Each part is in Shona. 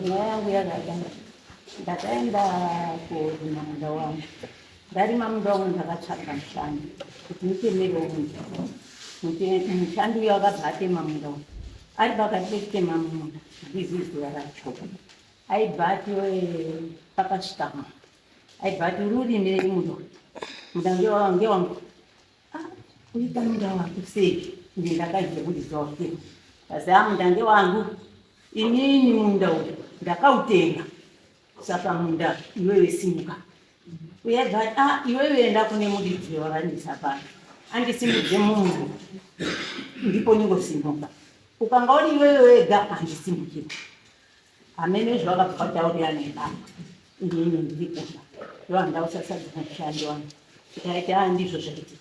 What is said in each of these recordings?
Nyaya yangu yakadai, ndakaenda korima munda wangu. Ndarima munda wangu ndakatsvaga mushandi kuti nditemerewo munda. Mushandi uya wakabva atema munda wangu. Ari pakati pekutema munda, handizivi zuva racho. Aibva ati pakasvika munhu. Aibva ati uri urimirei munda uyu? Munda ngewangu. Ah, kuita munda wako sei? Ini ndakaita kuridza wake. Kasi ah, munda ngewangu. Inini munda uyu ndakautenga. Saka munda iwewe simuka. Uyabva ah, iwewe enda kune muridzi wakandisa pano. Andisimudze munhu. Ndipo ningosimuka. Ukanga uri iwewe wega handisimukira. Hameno izvo vakabva vataurirana ipapa. Inini ndiri kumba. Ndohandausasadzana mushandi wangu. Tikaita ah ndizvo zvaiti.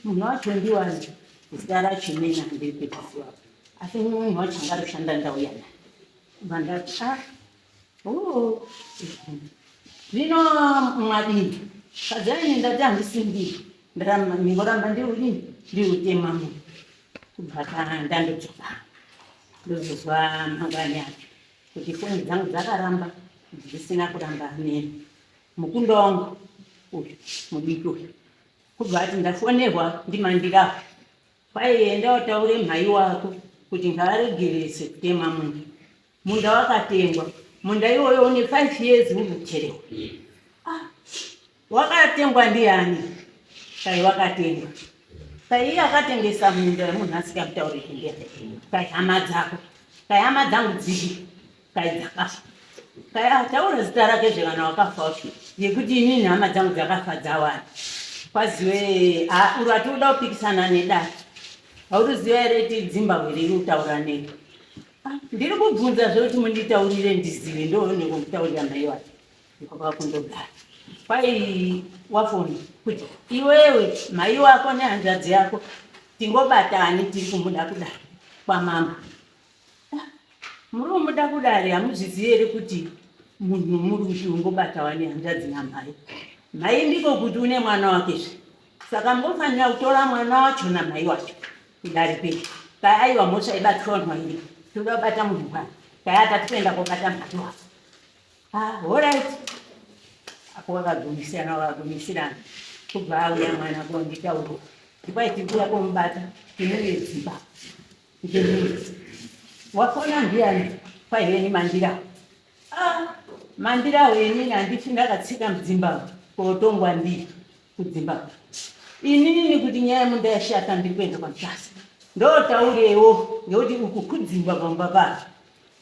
Munhu wacho ndiwani? Zita racho inini handiri kuziva. Asi munhu wacho anga ari kushanda ndauya naye. Bva ndati ah oh zvino mwadini? Kadzai ndati handisimbiri. Ndaramba ndingoramba ndiri kudini? Ndiri kutema munhu. Kubva ndandodzoka ndozozwa mangwani acho kuti foni dzangu dzakaramba dzisina kuramba neni mukunda wangu uyu mudiki uyu kubva ati ndafonerwa ndimandirapo kwai enda utaure mhai wako kuti ngaaregerese kutema munda munda wakatengwa munda iwoyo une 5 years uri kuterewa ah, Wakatengwa ndiani? Kai wakatengwa. Kai iye akatengesa munda wemunhu asingamutauriki ndiani? Kai hama dzako. Kai hama dzangu dzipi? Kai dzakafa. Kai ataura zita rake zvekana wakafa wacho. Yekuti inini hama dzangu dzakafa dzawani. Kwaziwe ah, uri ati uda kupikisana nedare. Hauruziva here ti Zimbabwe riri kutaura nei? Ah, ndiri kubvunza zvekuti munditaurire ndizive ndoone kumutaurira mai wacho. Kwakundogara kwai wafona kuti iwewe mai wako nehanzvadzi yako tingobatani tiri kumuda kudare kwamambo. Ah, muri kumuda kudare hamuzvizivi here kuti munhu muri kuti ungobatawa nehanzvadzi namai mai ndiko kuti une mwana wake zve saka munofanira kutora mwana wacho namai wacho kudare kwedu kai aiwa mhosva ibatwa vanhu vairi toda kubata munhu mwana kai atati kuenda kobata mhati wako Ah, alright. Apo vakagumisirana vakagumisirana kubva auya mwana konditaura ndikwaiti kuya komubata timuye dzimba ndimuye wafona ndiyani kwaive nemandirawo ah, mandirawo inini handifi ndakatsika mudzimba kotongwa ndiri kudzimba inini kuti nyaya yemunda yashata ndiri kuenda kwamutasa ndotaurewo ngekuti uku kudzingwa pamba pacho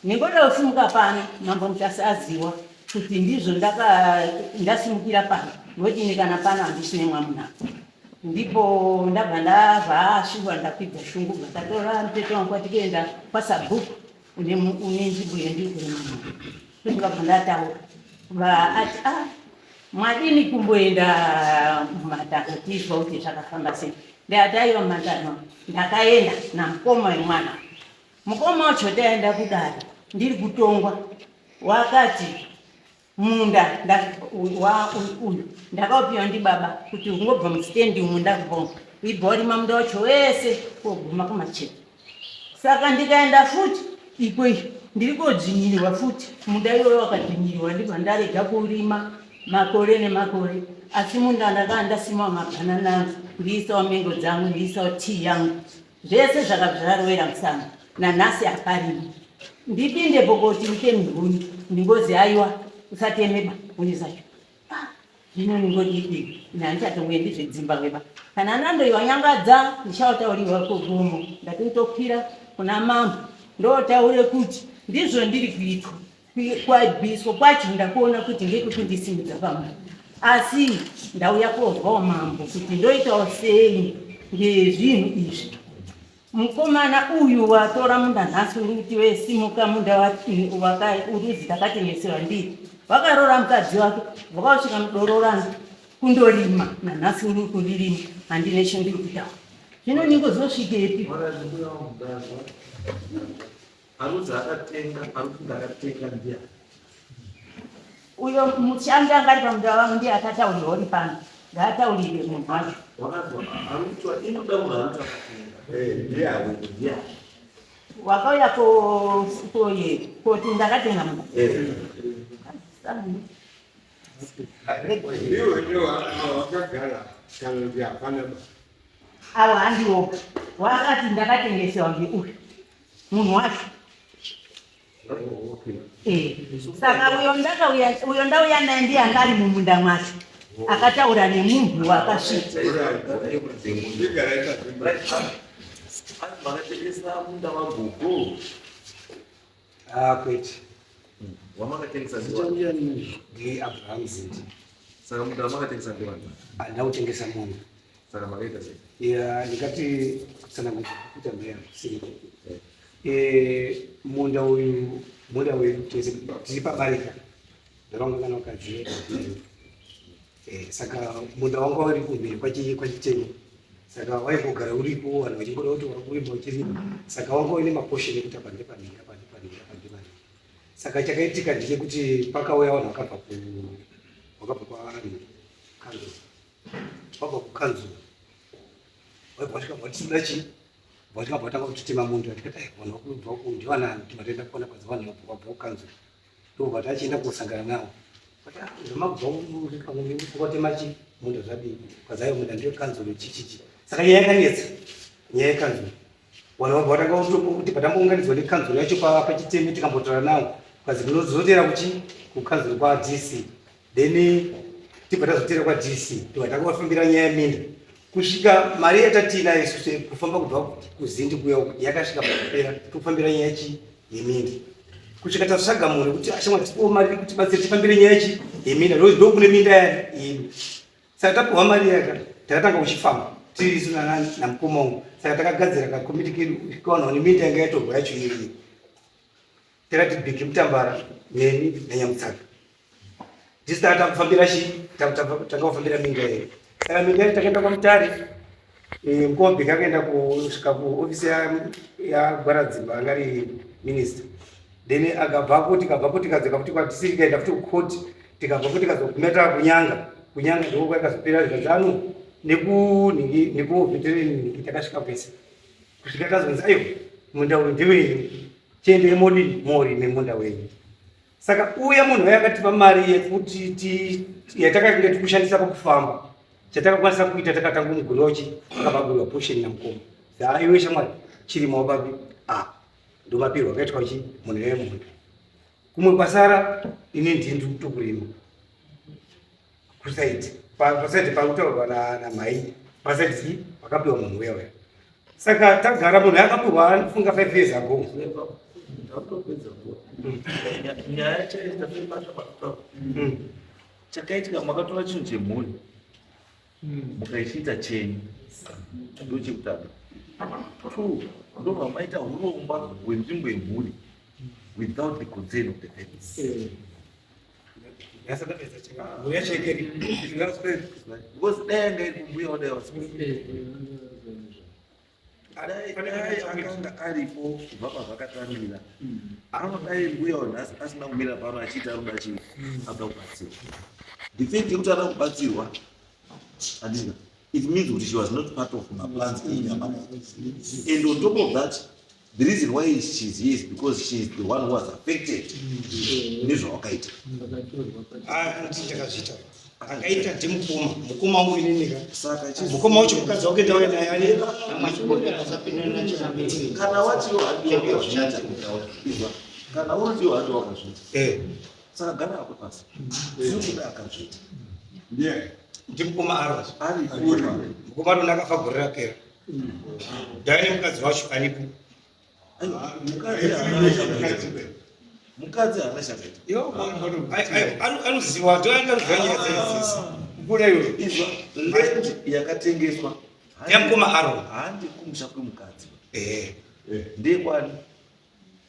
Ndingoda kusimuka pano mambo Mutasa aziwa kuti ndizvo ndaka ndasimukira pano nokuti ini kana pano handisine mwamuna ndipo ndabva ndabva ashuwa ndakwidza shungu bva ndatora mutete wangu kwatikuenda kwasabhuku une une nzvimbo yandiri kurima munhu ndobva ndataura va ati ah mwadini kumboenda mumatano tizwa kuti zvakafamba sei ndikati aiwa mumatano ndakaenda namukoma wemwana Mukoma wacho taenda kudare ndiri kutongwa wakati munda uyu ndakaupiwa ndibaba kuti ungobva mustendi umu ndakupa uibva warima munda wacho wese koguma kumachete saka ndikaenda futi ikweyo ndiri kodzvinyirirwa futi munda iwoyo wakadzvinyirirwa ndibva ndarega kurima makore nemakore asi munda ndakaa ndasimawo mabhanana angu ndiisawo mengo dzangu ndiisawo tii yangu Zvese zvakabva zvarowera musango nanhasi haparimo. Ndipinde pokoti uteme huni ndingozi aiwa usatemeba huni dzacho. Ah, zvino ndingodii ini handichatongoendi zvedzimbabwe ba. Kana ndandoiwa nyangadza ndichaotaurirwa kugomo ndati ndokwira kuna mambo ndotaure kuti ndizvo ndiri kuitwa. Kwabviswa kwacho ndakuona kuti ndekukundisimudza pamwe asi ndauya kozwawo mambo kuti ndoitawo sei ngezvinhu izvi mukomana uyu watora munda nhasi uri kuti wesimuka munda uruzi ndakatengesewa ndiri wakaroora mukadzi wake wakausvika mudoro rangu kundorima nanhasi uri kundirima handine chandiri kutaura zvino ningozosvikepi Arudzi akatenga, arudzi ndakatenga ndiani? Uyo mushandi anga ari pamunda wangu ndiye akataurirwa uri pano. Ngaataurire munhu wacho. Wakanzwa arikuti inoda munhu arikuti akatenga. Eh, ndiani? Ndiani? Wakauya koti ndakatenga munda. Ndiwe ndiwe wakagara kana kuti hapana ba. Avo handiwo wakati ndakatengesewa ngeuyu munhu wacho. Eh, saka uyo ndakauya, uyo ndauya naye ndiye anga ari mumunda mwacho, akataura nemunhu wakasvika. Ndigarai pazimba. Makatengesa munda wagogo? Ah, kwete. Wamakatengesa ndiwani? NdiAbraham Zindi. Saka munda wamakatengesa ndiwani? Handina kutengesa munhu. Saka makaita sei? Ya, ndingati kutsanangudza kuita mheya kusiri. Munda uyu munda wedu tese tiri pabarika. Ndakanga kana vakadzi. Saka munda wanga uri kumhiri kwachitema. Saka waimbogara uripo, vanhu vachingoda kuti vari kuimba uchirima. Saka wanga uine maposheni ekuti apa ndepanhingi, apa ndepanhingi, apa ndepanhingi. Saka chakaitika ndechekuti pakauya vanhu vakabva kwaanhu kanzuru. Vabva kukanzuru, vaibva vasvika vatinoda chii, vasvika vatanga kutitema munda. Tikati, "Ai, vanhu vakubva ku ndivanani?" Tibva taenda kuona kwanzi vanhu vabva kukanzuru. Ndobva tachienda kosangana navo. Vati, "Ah, zvamabva kwatema chi munda zvadii?" Kwanzi, "Aiwa, munda ndiyo kanzuru chichichi." Saka nyaya yakanetsa, nyaya yekanzuru. Vanhu vabva vatanga kuti patambounganidzwa nekanzuru yacho pachitemi, tikambotaura navo, kwanzi munozotera kuchi kukanzuru kwaDC. Then tibva tazotera kwaDC, tibva takavafambira nyaya yeminda kusvika mari yatatiinayo isusu kufamba kubva kuZindi kuya uku yakasvika pakupera, tofambira nyaya chi yeminda kusvika tatsvaga munhu kuti ashamwa tipiwo mari kuti batsire tifambire nyaya chi yeminda, ndokune minda yedu. Saka tapiwa mari yaka, takatanga kuchifamba tiri isu namukoma wangu. Saka takagadzira kakomiti kedu kavanhu vane minda yanga yatorwa yacho iyoyi. Takati Bhiki Mutambara, neni naNyamutsaka, tisi takatanga chi tanga kufambira minda yedu. Saka minda yedu takaenda kwaMutare. Mukoma Bhiki akaenda kusvika kuofisi yaGwaradzimba, anga ari minista. Then akabvapo, tikabvapo, tikadzoka futi kwaDC, tikaenda futi kukoti, tikabvapo, tikazoguma taakunyanga. Kunyanga ndiko kwakazopera zvikazano nekunhingi nekuveteranhingi. Takasvika kwese kusvika tazonzi, "Aiwa, munda uyu ndewenyu, chiendei modini morime munda wenyu." Saka uya munhu uya akatipa mari yekuti yatakanga tikushandisa pakufamba, chatakakwanisa kuita, takatanga kumugurira uchi akabagurwa portion namukoma. Saa iwe shamwari, chirima wapapi? Ah, ndomapirwa akaitwa chi munhu yemunda. Kumwe kwasara ini ndini kutokurima kusaidi, pasaidi pakutaurwa namhai, pasaidi pakapiwa munhu uya uya. Saka tagara, munhu akapiwa funga 5 years ago. Ndakutopedza nguva. Nyaya chaita pepata. Chakaitika, makatora chinhu chemhuri mukaichiita chenyu, ndo chekutanga. Two, ndobva maita urongwa hwenzvimbo yemhuri without the consent of the family. Mhuri yacho ikeri. Because dai anga iri kumbuya, wadai wasi dai akanga aripo kubva pazvakatangira, anodai mbuya wanhasi asina kumira pano achiita anoda chii, anoda kubatsirwa. The fact yekuti anoda kubatsirwa, handina, it means kuti she was not part of maplans enyamakaita. And on top of that, the reason why she's here is because she is the one who was affected nezvawakaita. Ndakazviita, akaita ndimukoma, mukoma wangu ininika. Saka Mukoma wacho mukadzi wake ndauya naye ane Kana watiwo handi wakazviita, izwa, kana uritiwo handi wakazviita, saka gara ako pasi, zinokuda akazviita. Ndiye. Ndimukoma Aro. Ari kuri? Mukoma Aro akafa gore rapera. Ndauya nemukadzi wacho aripo. Aiwa, mukadzi haana chakaita, mukadzi haana chakaita. Anoziwa, ndoangaziva nyaya dzaidzisi kubuda iyoyo. Izwa, land yakatengeswa Yamukoma Aro. Handi kumusha kwemukadzi? Eh. Ndekwani?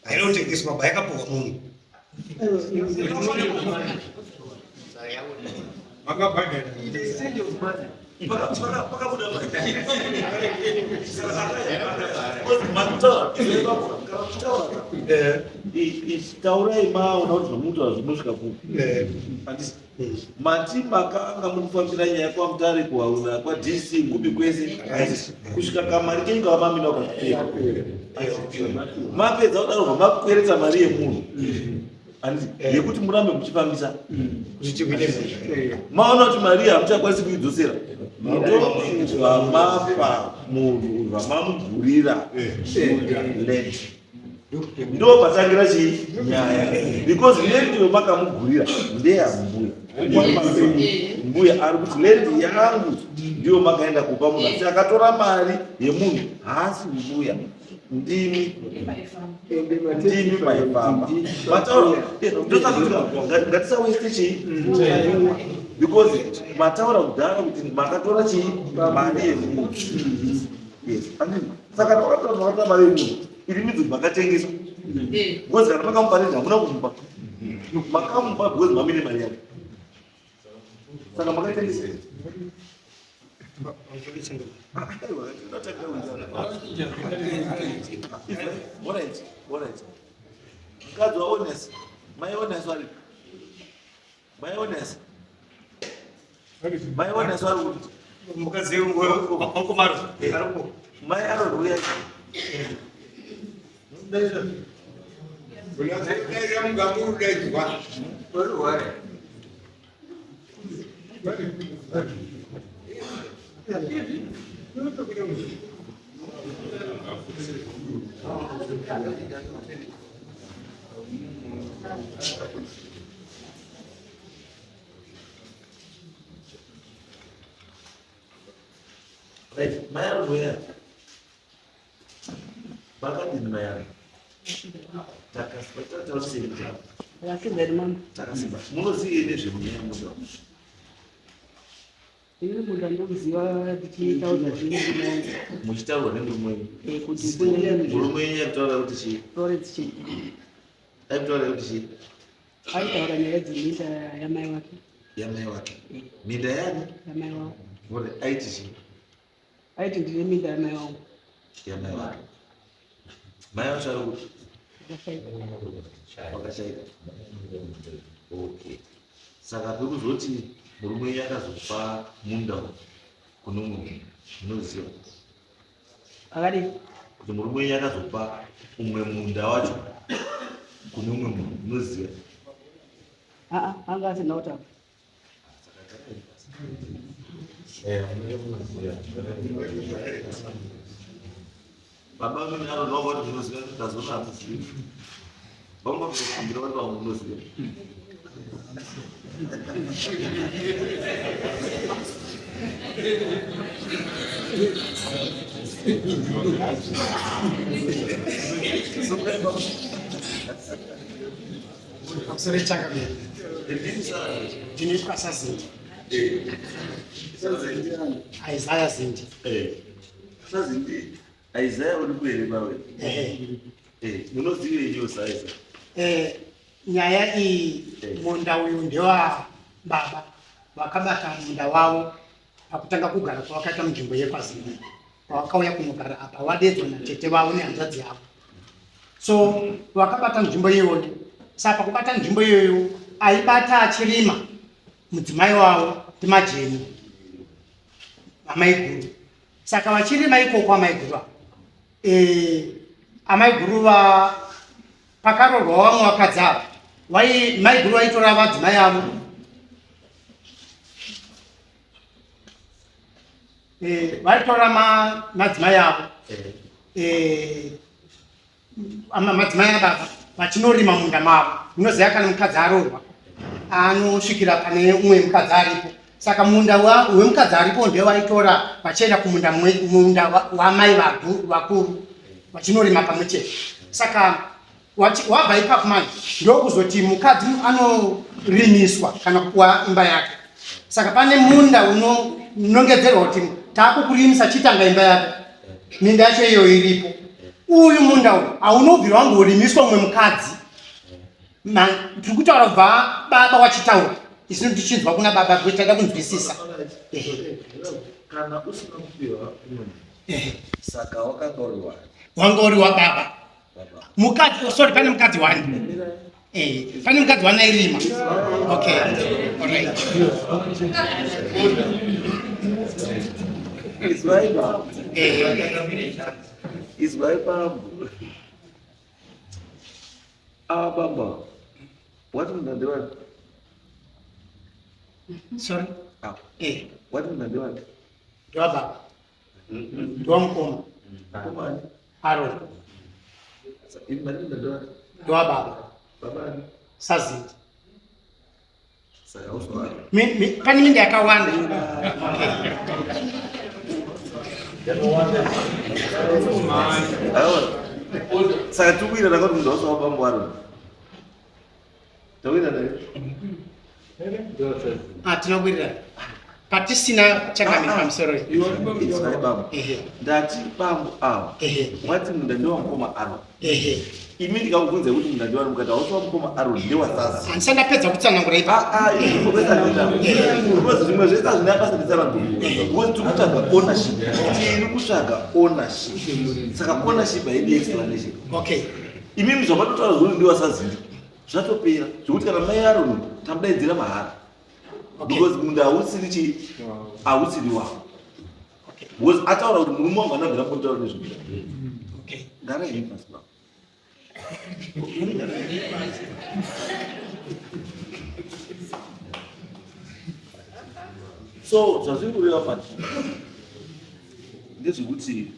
Haina kutengeswa ba, yakapuhwa munhu. Makabhadhara. Pakabuda makutaura, taurai maona kuti zvamutaura zvinosvika kupi. Handisi. Mati makanga mukufambira nyaya kwaMutare kuhauna kwaDC kupi kwese kusvika kamari kenyu kavamamina kakapera. Mapedza kudaro bva makukweretsa mari yemunhu. Handiti yekuti murambe muchifambisa. Kuti tihwine mhosva. Maona kuti mari hamuchakwanisi kuidzosera. Ndobva mapa munhu zvamamugurira land. Ndo patangira chii nyaya because land yomakamugurira ndeyambuya. Mbuya ari kuti land yangu ndiyo makaenda kupa munhu asi akatora mari yemunhu haasi mbuya ndimi ndimi maifamba mataura ndosaka ngatisaweste chii because mataura kudhara kuti makatora chii mari yemunhu. Yes, andini saka makatora makatora mari yemunhu iri midzi makatengesa because kana makamupa rent hamuna kumupa makamupa because mamine mari yake saka makatengesa. Alright, alright. Mukadzi waOnes, mai Ones vari mai Ones, mai Ones vari kuti Mukadzi wangu aripo. Mai arori uya. Unazodaira mungamurudaidzwa. Right, mai arori uya. Makadini mai arori? Takasimba, tataura sei? Vakasimba here mama? Takasimba. Munozivei nezvemunyaya munda? Ini munda ndokuziva tichitaurwa nemurume wangu. Muchitaurwa nemurume wenyu? Eh, kuti kune Murume wenyu aikutaura kuti chii? Florence chii? Aikutaura kuti chii? Aitaura nyaya dzeminda yamai wake. Yamai wake. Minda yani? Yamai wavo. Ore aiti chii? Aiti ndine minda yamai wangu. Yamai wake. Mai vacho ari kuti? Vakashaika. Wakashaika. Okay. Saka pekuzoti murume wenyu akazopa munda uyu kune umwe munhu, munoziva? Akadii? Kuti murume wenyu akazopa umwe munda wacho kune umwe munhu, munoziva? Aa, anga asina kutaura. Baba mimi naro kuti munoziva ndazoona hamuzivi. Vamwe vakumbira vari vamwe munoziva. Pamusoro changamire. Ndinoitwa saZindi. Isaiah Zindi. Sazindi Isaiah uri kuhere bawe? Ehe. Munozivei Isaiah? Nyaya iyi munda uyu ndewa baba vakabata munda wavo pakutanga kugara kwavakaita munzvimbo yekwaZindi pavakauya kunogara apa vadedzwa natete vavo nehanzvadzi yavo so vakabata nzvimbo iyoyo. Saka pakubata nzvimbo iyoyo aibata achirima mudzimai wavo ndimajeni amaiguru. Saka vachirima ikoko amaiguru ava amaiguru va pakarorwa vamwe vakadzi ava maiguru vaitora vadzimai avo vaitora madzimai avo madzimai ababa vachinorima munda mavo. Munoziva kana mukadzi aroorwa anosvikira pane umwe mukadzi aripo. Saka munda wemukadzi aripo ndewaitora vachienda kumunda munda wamai vakuru vachinorima pamwe chete. Saka wabva ipapo manje ndokuzoti mukadzi anorimiswa kana kupuwa imba yake. Saka pane munda unonongedzerwa kuti taakukurimisa chitanga imba yako. Minda yacho iyo iripo. Uyu munda uyu haunobvira wamborimiswa umwe mukadzi. Tiri kutaura kubva baba wachitaura isu tichinzwa kuna baba kuti taida kunzwisisa. Kana usina kupiwa umwe munhu, saka wakanga uri wani? Wanga uri wababa. Mukadzi, oh, sorry, pane mukadzi wani. Pane mukadzi wani airima. Okay. Izwai bambo. Izwai bambo. Ava bambo. Wati munda ndewani? Sorry. Ah. Eh. Wati munda ndewani? Ndewa baba. Ndewa mukoma. Mukoma ani? Aaron. Ini mari munda ndewani? Ndewa baba. Baba ani? Sazindi. Saka uswa. Pane minda yakawanda. Aiwa. Saka tikuwirana kuti munhu wose wabambo Aaron. Tawirana here? Ah, tinowirirana. Patisina chakamira pamusoro. Izwai bambo. Ehe. Ndati bambo ava. Ehe. Wati munda ndewamukoma Aaron. Ehe. Imi ndikakubvunzai kuti munda ndewani mukati hausi wamukoma Aaron ndewaSazi. Handisati ndapedza kutsanangura ipapo. Ah, ah, because zvimwe zvese hazvina basa netsananguro. Because tiri kutsvaga ownership. Tiri kutsvaga ownership. Saka ownership haidi explanation. Okay. Imimi zvamatotaura zvekuti ndewasazindi zvatopera zvekuti kana mai Aaron tamudaidzira mahara. Okay. Because munda hausiri chii? Hausiri wako. Okay. Because ataura kuti murume wangu anobvira kutaura nezvemunda. Okay. Garai henyu pasi baba. So zvazviri kureva pati ndezvekuti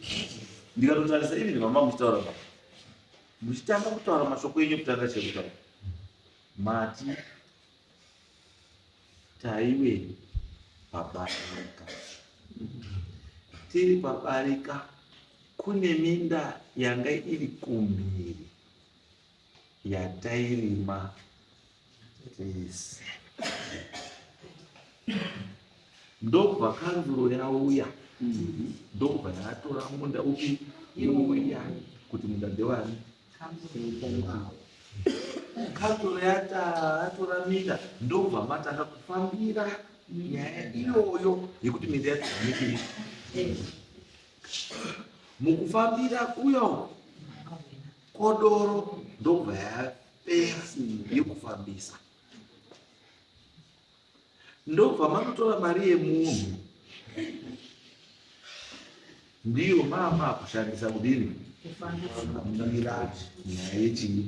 ndikatotarisa even mama muchitaura pa muchitanga kutaura mashoko enyu ekutanga chekutaura mati taive pabarika tiri pabarika kune minda yanga iri kumhiri yatairima tese ndobva kanzuro yauya ndobva yatora munda upi uya kuti munda ndewani kanzuro yatora minda ndobva matanga kufambira nyaya iyoyo yekuti minda yatorwa mukufambira kuya uku kodoro ndobva yapera yekufambisa ndobva manotora mari yemunhu ndiyo mama kushandisa kudini kufambira nyaya yechii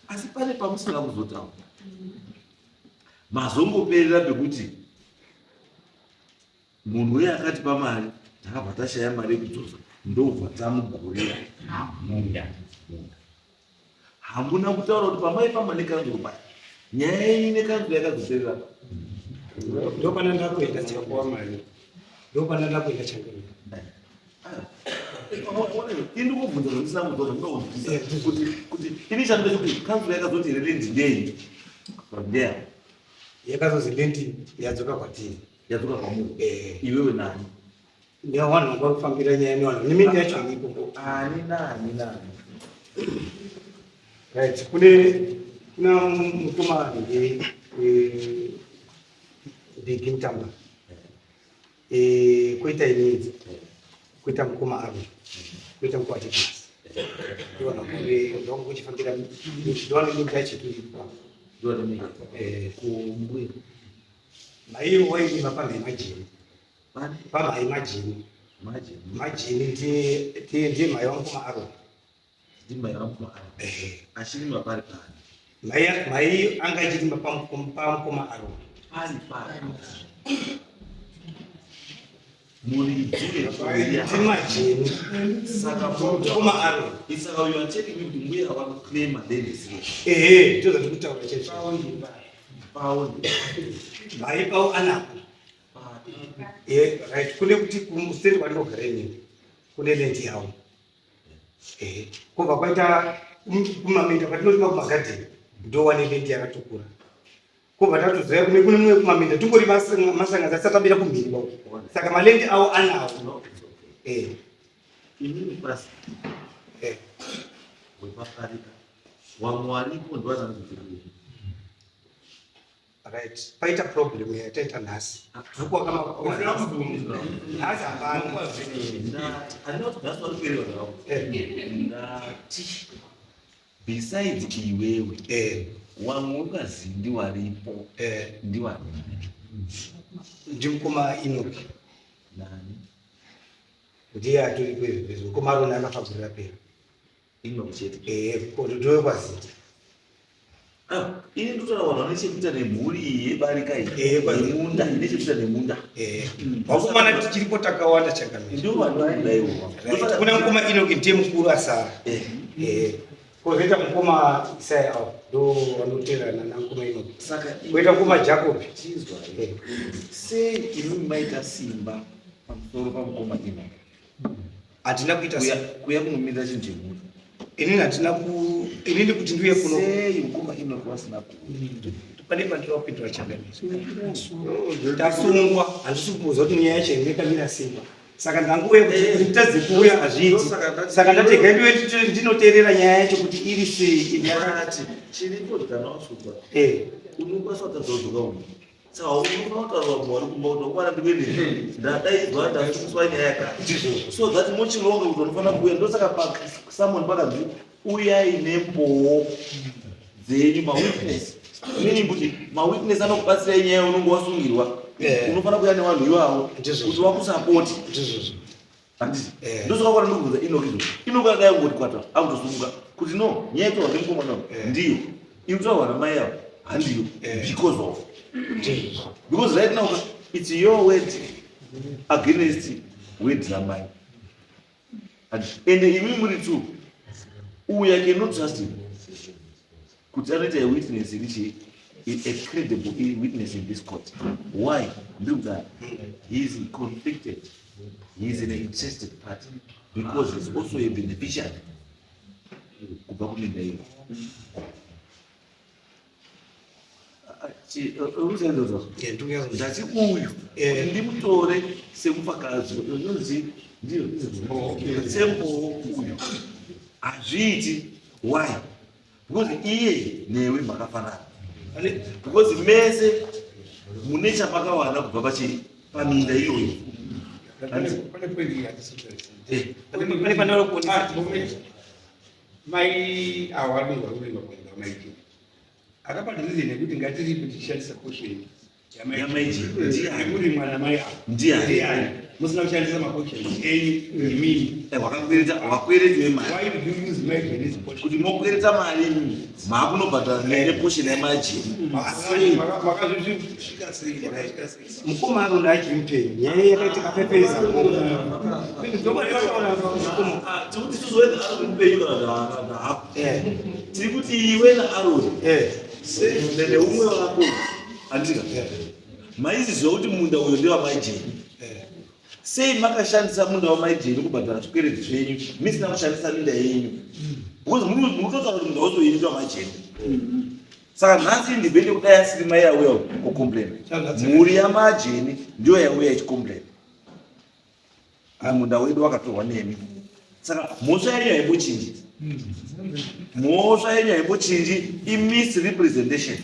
asi pane pamusina kuzotaura mazongoperera pekuti munhu uye akatipa mari takabva tashaya mari yekudzosa ndobva tamugurira munda munda hamuna kutaura kuti pamaifamba nekanzuro paya nyaya yenyu nekanzuro yakazoperera pa Ndopana ndakuenda changamire. Ndopana ndakuenda changamire. Ini ndikubvunza zvandisina kubvunza zvandinokubvunza kuti kuti ini chando chekuti kanzuro yakazoti here land ndei ndeya Yakazozi land yadzoka kwatiri. Yadzoka kwamuri Eh. iwewe nani? Nevanhu vanga kufambira nyaya nevanhu neminda yacho iripo. Ani nani nani? Right, kune kuna mukoma ndi Big Mtamba. Eh, koita inini. Koita mukoma Aaron. Koita mukoma Titus. Ndivanhu vakure ndongo kuchifambira ndivanhu minda yacho iripo. Ndivanhu minda. Eh, kumbuya. Maiyo wairima pamhemajini. Pane? Pamhaimajini. Majini. Majini ndiye ndiye ndiye mai wangu Aaron. Ndi mai wangu Aaron. Eh. Achirima pari pari. Mai mai anga achirima pamukoma Aaron. Pari pari. Muridzi wechiuya. Ndi majini. Saka mukoma Aaron. Saka you are telling me kuti mbuya vakuclaima land isiri. Ehe, ndozvo ndikutaura chaizvo. Pawo. Mai pao anapo. Eh, right, kune kuti kumuseri kwandinogara inini kune land yavo. Eh, kubva kwaita kumaminda kwatinorima kumagadheni ndowane land yakatokura. Kubva tatozoya kune kune mumwe kumaminda tingori masanga asati atabira kumhiri kwako. Saka malendi awo anawo. Eh. Inini basi. Eh. Wepaparika. Wamwe waripo ndovazanikudzirira. Right. Paita problem yataita nhasi. Tiri kuwaka makuva. Nhasi hapana. Ndati, handina kuti nhasi vari kuereva zvavo. Eh. Ndati, besides iwewe, Eh. Wamwe wekazindi waripo ndiwani? Ndimukoma Enoki. Nani? Ndiye atoripo izvo. Mukoma Aroni akafa gore rapera. Enoki chete. Ndowekwazinda. Ah, ini ndotaura vanhu vane chekuita nemhuri iyi yebarika iyi. Kwazinda. Nemunda, ine chekuita nemunda. Vakomana tichiripo takawanda changamire. Ndivo vanhu vari kudaiwo. Right. Kuna mukoma Enoki ndiye mukuru asara. Kozoita mukoma Isaya avo ndo vanoteerana namukoma Enoki. Saka Koita mukoma Jacob. Chizwa. Sei imimi maita simba pamusoro pamukoma Enoki? Handina kuita Kuya simba. kuya kunomira chinhu chemhuri. Inini handina ku inini kuti ndiuye kuno. Sei mukoma Enoki vasina kuuya? Pane pandinoda kupindura changamire. Tasungwa, handisi kuziva kuti nyaya yacho yakamira sei. Saka ndangouya kuti nditadze kuuya hazviiti. Saka ndati regai ndiuye ndinoteerera nyaya yacho kuti iri sei. Ndakati chiripo kana wasungwa unokwanisa kutadza kudzoka uno. Saka unofanira kutaura vanhu vari kumba kuti vakomana ndikuende ndadaidzwa ndasungiswa nyaya yakati. Ndizvozvo. So that mochironga kuti vanofanira kuuya. Ndosaka pasummon pakanzi uyai nembowo dzenyu mawitness. Meaning kuti mawitness anokubatsirai nyaya unonge wasungirwa. Unofanira kuuya nevanhu ivavo Ndizvozvo. kuti vakusapoti. Ndizvozvo. Handiti? Ndosaka kwana ndikubvunza Enoki izvo. Enoki akadai kungoti kwata akutosunga kuti no nyaya yekutaurwa nemukomana uyu ndiyo. Iri kutaurwa namai avo handiyo because of. Ndizvozvo. Because right now it's your word against word ramai. And imi muri two uyu I cannot trust him kuti anoita a witness iri chii a credible witness in this court. Why? Ndiri kudaro. He is conflicted. He is an interested party because he's also a beneficiary kubva kuminda iyo. Ndikunyatso- Ndati uyu kuti ndimutore semufakazi unonzi ndiyo sembowo uyu hazviiti. Why? Because iye newe makafanana, because mese mune chamakawana kubva pachi paminda iyoyo. Pane point yandisikutarisa. Pane pandinoda kuonesa. Ah, moment. Mai avo vanenge vari kurima kumunda wamaiti. Akapa decision yekuti ngatiripe tichishandisa portion YaMai Jane. Ndiani? yekurimwa namai avo. Ndiani? Ndiani? Musina kushandisa maportions enyu imimi. Wakakwereta wakwereti wemari. Why did you use Mai Jane's portion? Kuti mokwereta mari imimi maakunobhadhara neportion yamajeni. Makazvisvika sei? Makasvika sei? Mukoma Aroni achiri mupenyu. Nyaya yakaitika pepeza. Tikuti isusu wena Aroni mupenyu kana hapo. Tiri kuti iwe naAroni neumwe wako handika maiziziva kuti munda uyo ndewamai Jeni. Sei makashandisa munda wamai Jeni kubhadhara zvikwereti zvenyu misina kushandisa minda yenyu? Because muri kutotaura kuti munda wose wenyu ndewamai Jeni. Saka nhasi indibende kudai asiri mai auya kucomplain, mhuri yamajeni ndiyo yauya ichicomplain munda wedu wakatorwa nemi. Saka mhosva yenyu haimbochinji, mhosva yenyu haimbochinji, imisrepresentation.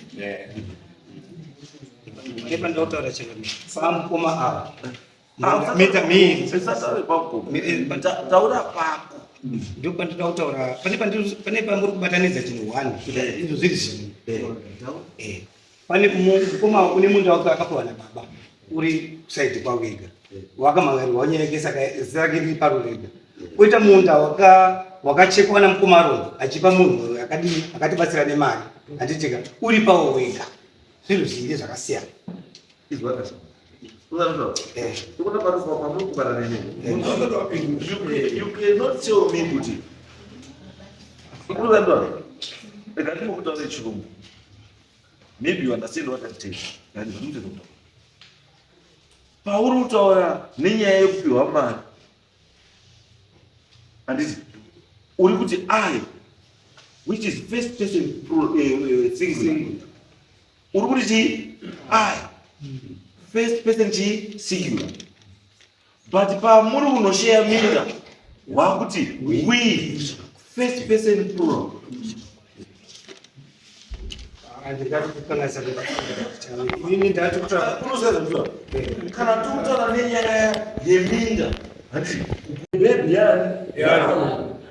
Pane pandinoda kutaura changamire. Pamukoma ava. Mita miri. Usataure pako, taura pako. Ndipo pandinoda kutaura. Pane pamuri kubatanidza chinhu one kuti izvo zviri zvinhu. Pane mukoma une munda wake akapiwa nababa uri kusaidi kwavo ega. Wakamhangarirwa nyaya yake saka zita rake riri paro rega. Koita munda wakachekwa namukoma Aroni achipa munhu akadini akatibatsira nemari. Handitika uri pawo wega. Zvinhu zviviri zvakasiyana. Izwa kasa. Ukona pano pamuri kubara nene. You cannot tell me kuti Unoziva rega ndimokutaura chirungu. Maybe you understand what I'm saying. Ngati zvinoita kutaura. Pauri kutaura nenyaya yekupiwa mari. Handiti uri kuti I, which is first person singular. Uri kuti chii? I. First person chii? Singular. But pamuri kunosheya minda wakuti we, first person plural. Handingati kukanganisa inini ndati kutaura. Unoziva zvandinotaura? Kana tikutaura nenyaya yeminda, handiti bebi yani,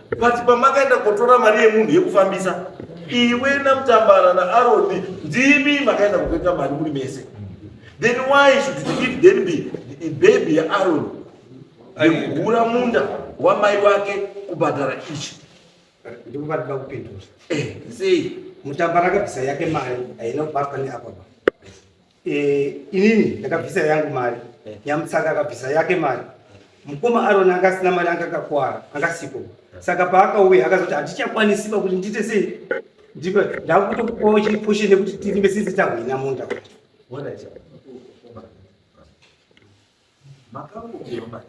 but pamakaenda kotora mari yemunhu yekufambisa. Iwe naMutambara naAroni ndimi makaenda kukwereta mari muri mese. Then why should it then be the baby yaAroni yekugura munda wamai wake kubhadhara ichi? Ndipo patinoda kupindura. Eh, sei? Mutambara akabvisa yake mari haina kubatwa neapa ba. Eh, inini ndakabvisa yangu mari. Nyamutsaka akabvisa yake mari. Mukoma Aroni anga asina mari anga akakwara, anga asipo. Saka paakauya akazoti handichakwanisi ba kuti ndiite sei? Ndipo ndakutokupawo chipushi nekuti tirime sisi tahwina munda. Ona ichi. Makambopiwa mari.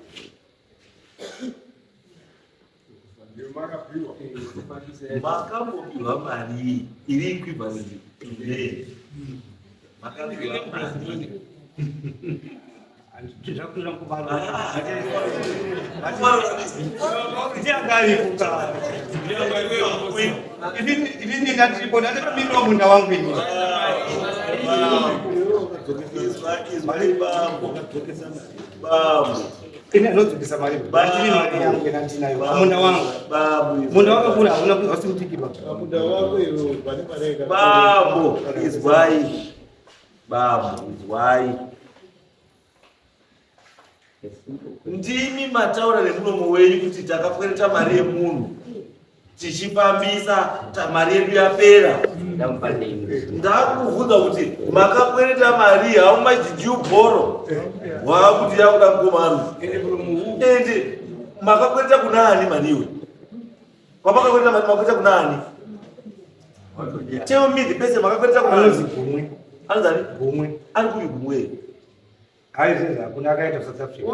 Makambopiwa mari iri equivalent to land. Makapiwa mari. Inini ndandiripo ndatomirira munda wangu ini. Izwai bambo. Bambo. Ini anodzokesa mari. Ndiri mari yangu yandinayo. Munda wangu. Bambo. Munda wakakura hauna hausi mudiki ba. Munda wako iwe pane mari yakakura. Bambo, izwai. Bambo, izwai. Ndimi mataura nemuromo wenyu kuti takakwereta mari yemunhu tichifambisa mari yedu yapera. Ndakubvunza kuti makakwereta mari, how much did you borrow? Waakuti yakuda mukomano. Ende makakwereta kuna ani mari iwe? Kwamakakwereta mari makakwereta kuna ani? Tell me the person makakwereta kuna Anonzi ani? Gumwe. Anonzi ani? Gumwe. Ari kupi Gumwe? Hayi zvezvo hakuna akaenda kuSouth Africa.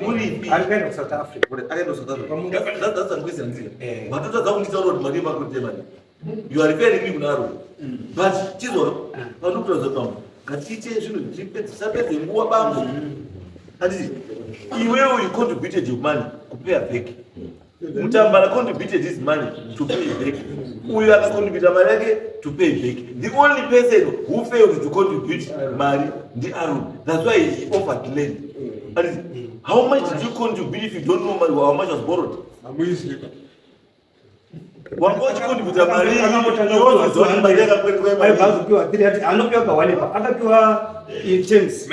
Uripi? Ari kuenda kuSouth Africa. Akaenda kuSouth Africa. That's the question. Eh. Watotadza kunditaura kuti mari yemakwereta mari. You are referring me kuna Aaron. But chizwa, pandokutaura bambo, ngatiite zvinhu tisapedze nguva bambo. Handiti, iwewe you contributed your money kupay back. Mutambara contributed his money to pay back. Uyu akacontributa mari yake to pay back. The only person who failed to contribute mari ndi Aaron. That's why he offered land. Handiti, how much did you contribute if you don't know money, how much was borrowed? Hamuiziva. Wanga uchicontributa mari Akangotanga iwe unoziva kuti mari yakakweretwa Aibva mari. azopiwa 300 anopiwa kawanepa akapiwa in terms.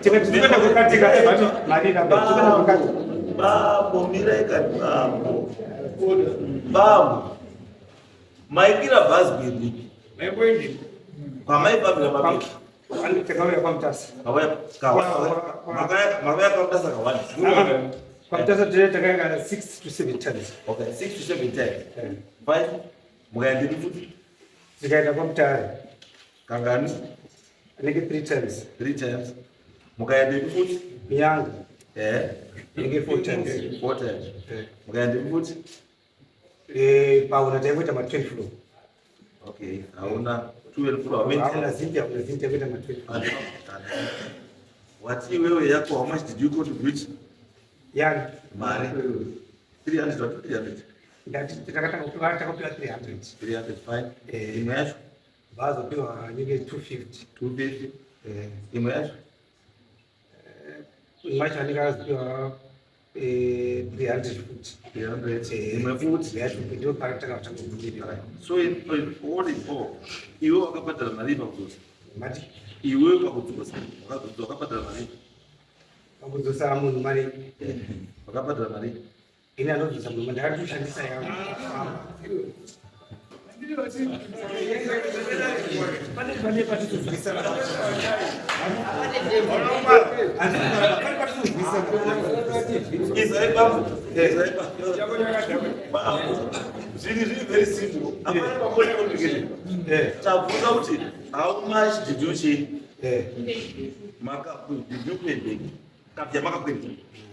Tikati tinoenda kwakatika ebva mari ikabe. Tinoenda kwakatika. Bambo, mirai kani bambo. Bambo. Maikwira bhazi kuendepi? Kwamaifambira mapeki. Takauya kwaMutasa. Makauya makauya kwaMutasa kawani. KwaMutasa takaenda 6 to 7 times. Okay, 6 to 7 times. Eh. Five. Mukaendepi futi? Tikaenda kwaMutare Kangani? anenge 3 times. 3 times. Mukaendepi futi? Miyanga Eh, anenge 4 times. 4 times. Eh. Mukaendepi futi? Eh, pauna taingoita ma 20 floor. Okay, hauna 12 floor. How many Hauna times? zinti, hauna zinti taingoita ma 20 floor. Wati iwewe yako, how much did you contribute? Yani Mari. 300 what? 300. ndati takatanga kupiwa takapiwa 300. 300 fine. Eh. Imwe yacho Vazopiwa anenge 250. 250. Eh, Imwe yacho imwe yacho anenge akazopiwa eh 300 futi. 300. Eh, Imwe futi. yacho ndio patakatanga kubudirira. So in all in all, iwe wakabhadhara mari pakudzosa. Mati Iwe pakudzosa, wakabhadhara mari. pakudzosa munhu mari Wakabhadhara mari. ini anodzosa munhu mari ndakatoshandisa yangu. Pane pane patizozwisana. Pane patizozwisana. Izai bambo. Izai bambo. Bambo. Zviri zviri very simple. Hapana pamwe complication. Eh, Tabvunza kuti how much did you change? eh. Maka did you pay back? Kabya makakwereta.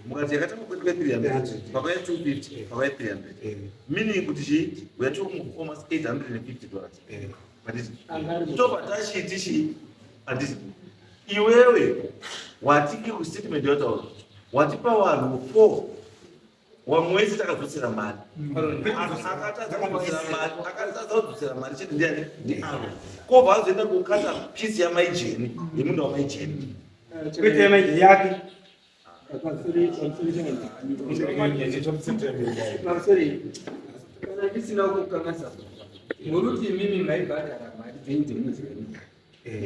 Mukati yakatanga kweretwa 300. Pakauya 250, pakauya 300. Eh, Meaning kuti chi we are talking of almost $850. eh. Handiti? Tobva tachiti chi handiti? Iwewe watiki kustatement yataura watipa vanhu 4 wamwe wese takadzosera mari. Akatadza kudzosera mari, akatadza kudzosera mari chete ndiani? NdiAron. Kobva azoenda kokata piece yamaijeni, yemunda wamaijeni. Kwete yamaiji yake. Pamusoro, kana ndisina kukanganisa Muruti imimi maibhadhara mari dzenyu dzemwedzi wemwedzi.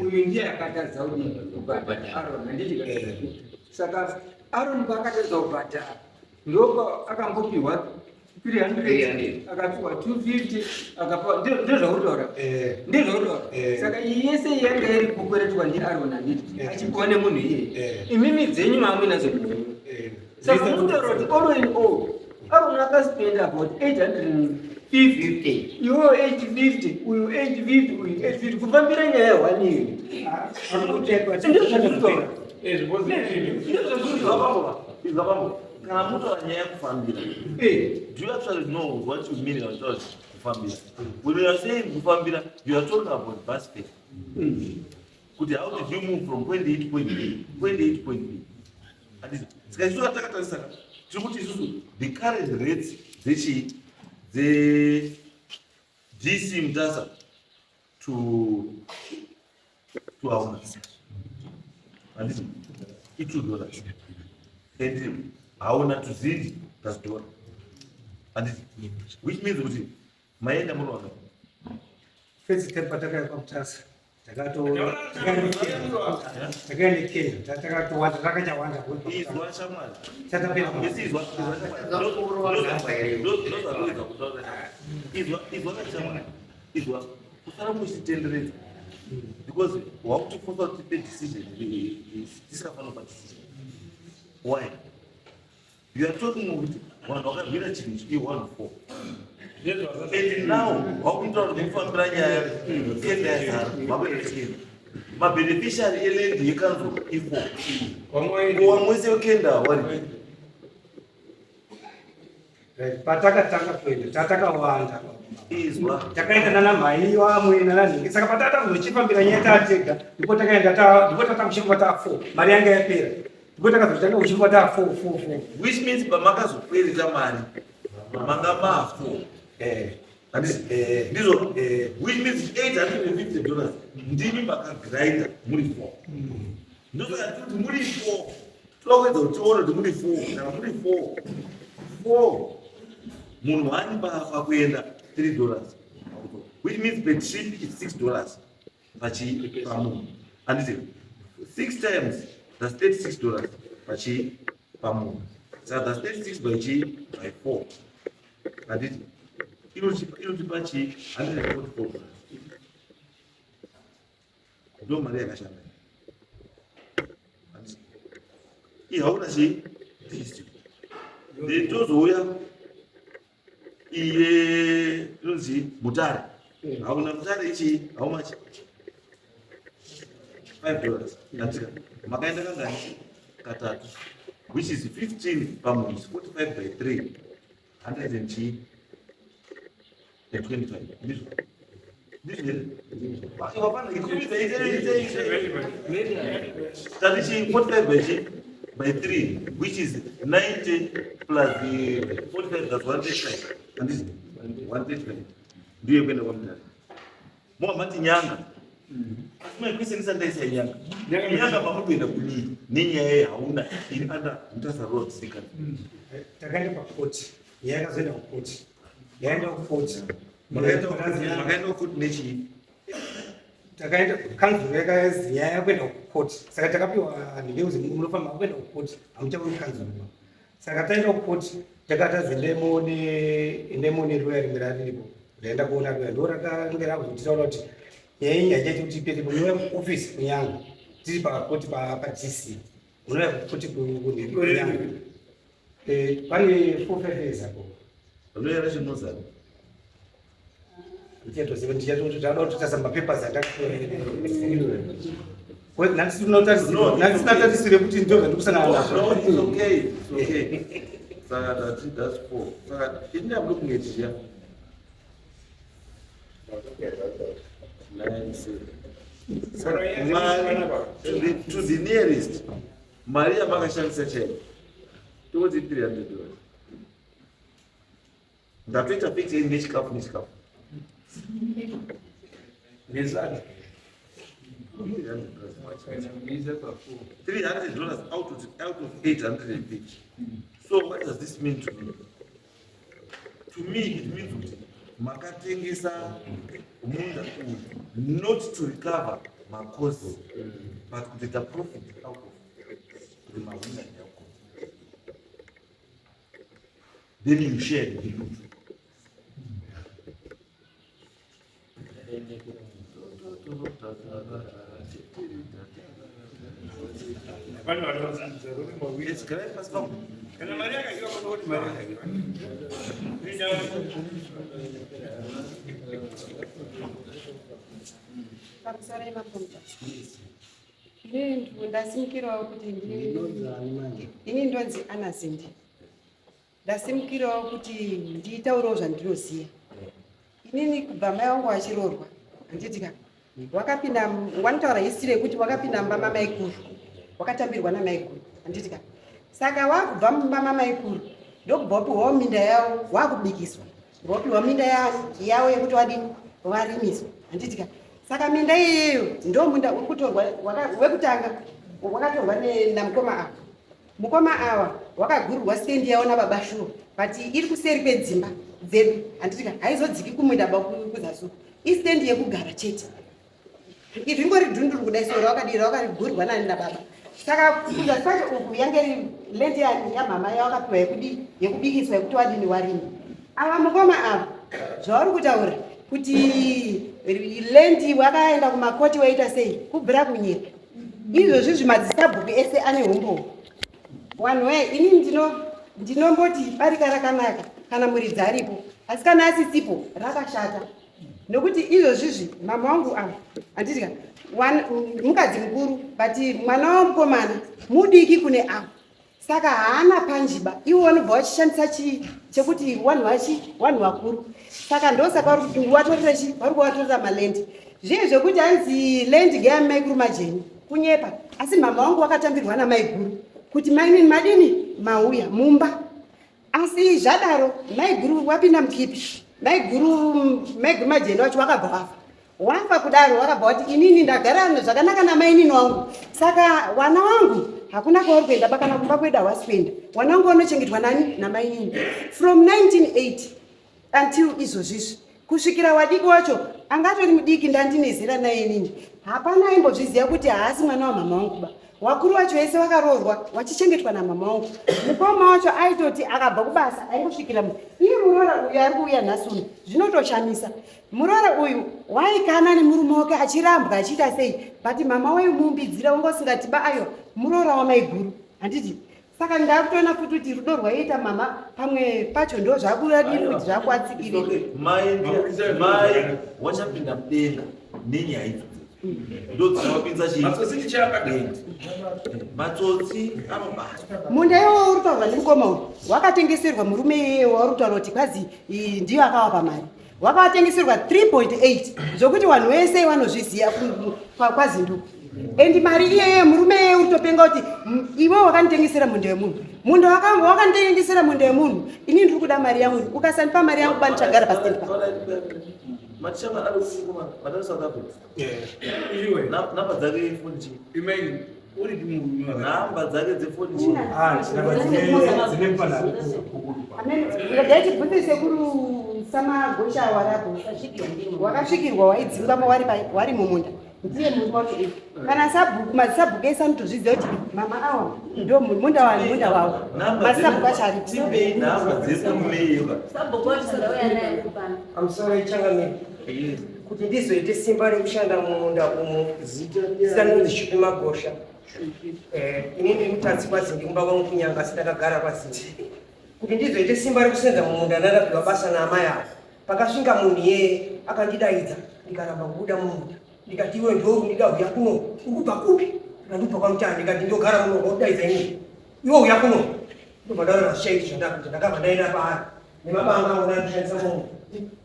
Uyu ndiye akatadza kudii? Kubhadhara. Aaron, handiti ka? Saka Aaron paakatadza kubhadhara ndopa akambopiwa 300, akapiwa 250, akapiwa, ndezvauri kutaura, ndezvauri kutaura. Saka iyi yese yanga iri kukweretwa ndiAron, handiti? Achipiwa nemunhu iyeye. Imimi dzenyu maamuinadzo muhomwe. Saka munotaura kuti all in all Aaron akaspenda about 850, iwewo 850, uyu 850, uyu 850, kufambira nyaya one iyo. Ndezvatiri. Izvapambo, kana mutaura nyaya yekufambira, do you actually know what you mean kana utaura kuti kufambira? When you are saying kufambira, you are talking about bus fare, kuti how did you move from point A to point B, point A to point B. Handiti? Saka isusu takatarisa, tiri kuti isusu the current rates dzechii, dze DC Mutasa to Hauna, handiti, i$2, and Hauna to Zindi, that's dollar, handiti? Which means kuti maenda munowana First time patakauya kwaMutasa, takaenda Kenya, takatowanda, takachawanda. Izwa shamwari. Tatapera. Isi izwa, izwa shamwari, ndozvatoedza kutaura shamwari. Izwa, izwa kashamwari, izwa, kusara muchitenderedza, because wakutifosa kuti tipe decision tisingafanira kupa decision. Why you are talking kuti vanhu vakarwira chinhu chii one four, and now wakuitaura kuti mufambira nyaya tenda yazara, makuenda chikenda, mabeneficiary eland yekanzuro i4, wamwe wese wekenda wari Patakatanga kuenda tatakawanda. Izwa. Takaenda nana mhai vamwe nananhingi. Saka patata kuzochifambira nyaya tatega, ndipo takaenda ndipo tatanga kuchifamba taa four. Mari yanga yapera, ndipo takazotanga kuchifamba taa four, four, four. Which means pamakazokwereta mari manga maa4. Handiti ndizvo? Which means $850 ndimi makagrinda muri 4. Ndosaka tiri kuti muri 4, toda kuedza kuti tione kuti muri 4, kana muri 4, 4, munhu wani pakuenda $3, which means per trip is $6 pachi pamunhu, handiti? 6 times, that's $36 pachi pamunhu. Saka that's 36 by chi by 4, handiti? Inotipa chi $144. Ndo mari yakashanda, handiti? Ihauna chi district, then tozouya iye inonzi Mutare. Hauna Mutare ichi how much? $5, handika? Makaenda kangani? Katatu, which is 15 pamunhu, 45 by 3, 100 and chi and 25. Ndizvo, ndizvo here? Tati chi 45 by chi by 3, which is 90 plus the 45, that's 135, handiti? 135 ndiyo yekuenda kwaMutare. Mova mati Nyanga, asi my question isati ndaisa Nyanga. Nyanga mamuri kuenda kudii nenyaya yehauna iri under Mutasa Road Second? Takaenda pakoti, nyaya yakazoenda kukoti, yaenda kukoti. Makaenda kukoti nechii? Takaenda, kanzuro yakazi nyaya yakuenda kukoti, saka takapiwa ndingeuzi munofanira kuenda kukoti, hamuchauri kanzuro. Saka taenda kukoti, takatazi ndemo neroya rimwe rariripo. Ndaenda kuona roya, ndo rakange rakuzotitaura kuti nyaya iyi haichaiti kuti ipere, munouya kuofisi kuNyanga, tiri pakoti paDC, munouya kukoti kuNyanga. Pane 4, 5 years ago. Roya racho rinozara. Ndichatoziva, ndichatoda kutotarisa mapapers. No, Andandisina tarisire kuti ndo zvandikusangana nazvo. No, it's okay, it's okay. Saka tati that's four. Saka ini I'm looking at here. Nine, seven. Saka mari to the nearest mari yamakashandisa chaiyo toti $300. Ndatoita fix nechikafu, nechikafu. Nezana. $300 out of 850. So what does this mean to me? To me, it means kuti Makatengesa munda uyu not to recover macosts but kutoita profit out of kuti mahwina yako, then you share the loot. Pane vanobvunza kuti mawiri. Yes, garai pasi pangu. Kana mari yakadyiwa, pano kuti mari yakadyiwa. Pamusoro yemapomba, ini ndasimukirawo kuti ini ndonzi Anazindi. Ndasimukirawo kuti nditaurawo zvandinoziva. Inini kubva mai vangu vachiroorwa, handiti ka, wakapinda, wanotaura history yekuti wakapinda mumba mamaikuru, wakatambirwa namaikuru, handiti ka? Saka wakubva mumba mamaikuru, ndokubva wapiwawo minda yavo, wakubikiswa, wapiwa minda yavo yekuti wadini, warimiswa, handiti ka? Saka minda iyeyo ndo munda uri kutorwa wekutanga wakatorwa namukoma ava. Mukoma ava wakagurirwa stendi yavo nababa shuwa, but iri kuseri kwedzimba dzedu, handiti ka? Haizodziki kumunda ba kuzasi uku. Istendi yekugara chete, ringori dhunduru kudai so, rawakadii, rawakarigurwa nani, nababa. Saka kuzasi kwacho uku yange iri land yamama yawakapiwa yekudii, yekubikiswa, yekuti wadini, warima. Ava mukoma ava zvauri kutaura kuti land wakaenda kumakoti, waita sei, kubvira kunyika izvozvi zvimadzisabhuku ese ane umbowo. Vanhu we, ini ndinomboti barika rakanaka kana muridzi aripo, asi kana asisipo rakashata, nokuti izvozvizvi mama wangu ava, handiti ka, mukadzi mukuru, but mwana wamukomana mudiki kune avo, saka haana panjiba. Ivo vanobva vachishandisa chii chekuti vanhu vachi vanhu vakuru. Saka ndosaka vari kuti watorera chi, vari kuvatorera maland. Zviye zvekuti hanzi land ngeyamaikuru majeni, kunyepa. Asi mama wangu wakatambirwa namaiguru kuti mainini madini mauya mumba. Asi zvadaro maiguru wapinda mukipi, maiguru majeni wacho wakabva wafa. Wafa kudaro, wakabva wati, "Inini ndagara zvakanaka namainini wangu, saka wana wangu hakuna kwauri kuenda bakana kumba kwedu hawasi kuenda. Wana wangu wanochengetwa nani? Namainini." From 1980 until izvozvizvi, kusvikira wadiki wacho angatori mudiki, ndandine zera naye inini, hapana aimbozviziva kuti haasi mwana wamama wangu ba. Wakuru wacho vese wakaroorwa wachichengetwa namama wangu. Mukoma wacho aitoti akabva kubasa aingosvikira iye muroora uyu ari kuuya nhasi uno. Zvinotoshamisa, muroora uyu waikana nemurume wake achirambwa, achiita sei, but mama waimumbidzira, wanga usingati ba ayo muroora wamaiguru, handiti? Saka ndakutoona futi kuti rudo rwaiita mama pamwe pacho ndo zvakuradii kuti zvakuatsikire. Mai wachapinda mudenga nenyaya idzodzo ndo dzinowapinza chii? Matsotsi tichapata. Matsotsi anobatwa. Munda iwowo uri kutaurwa nemukoma uyu wakatengeserwa murume iyeye wauri kutaura kuti kwazi ndiyo akawapa mari, wakawatengeserwa 3.8, zvokuti vanhu vese vanozviziva kwaZinduku. And mari iyeye murume iyeye uri kutopenga kuti iwe wakanditengesera munda wemunhu, munda wakanditengesera munda wemunhu, ini ndiri kuda mari yangu. Ukasandipa mari yangu, bandichagara pastendi pa. Matichama ari vatari South Africa. Iwe. Namba dzake foni chii? Imagine uri munhu. Namba dzake dzefoni chii? Dzine mufananidzo. Regai tibvunze sekuru Samagosha warapo wakasvikirwa, waidzingwa wari wari mumunda, ndiye murume wacho uyu. Kana sabhuku, madzisabhuku ese anotozviziva kuti mama awa ndo munda wani, munda wavo. Masabhuku acho aripo. Tipei namba dzemurume iyoka. Sabhuku wacho sadauya naye kupano. Pamusoro ichangamire, kuti ndizoite simba rekushanda mumunda umu, zita rinonzi Shupi Magosha. Ini ndiri mutadzi kwaZindi, kumba kwangu kunyanga, asi ndakagara kwaZindi. Kuti ndizoite simba rekusenza mumunda, ndakapiwa basa naamai avo. Pakasvika munhu iyeye akandidaidza, ndikaramba kubuda mumunda. Ndikati, "Iwe ndo ndida uya kuno, ukubva kupi?" Ndikandibva kwaMutare. Ndikati, "Ndogara muno, wakudaidza inini, iwe uya kuno." Ndobva ndaona zvichaiti zvandakuita. Ndakabva ndaenda paari nemabanga angu ndandishandisa mumunda.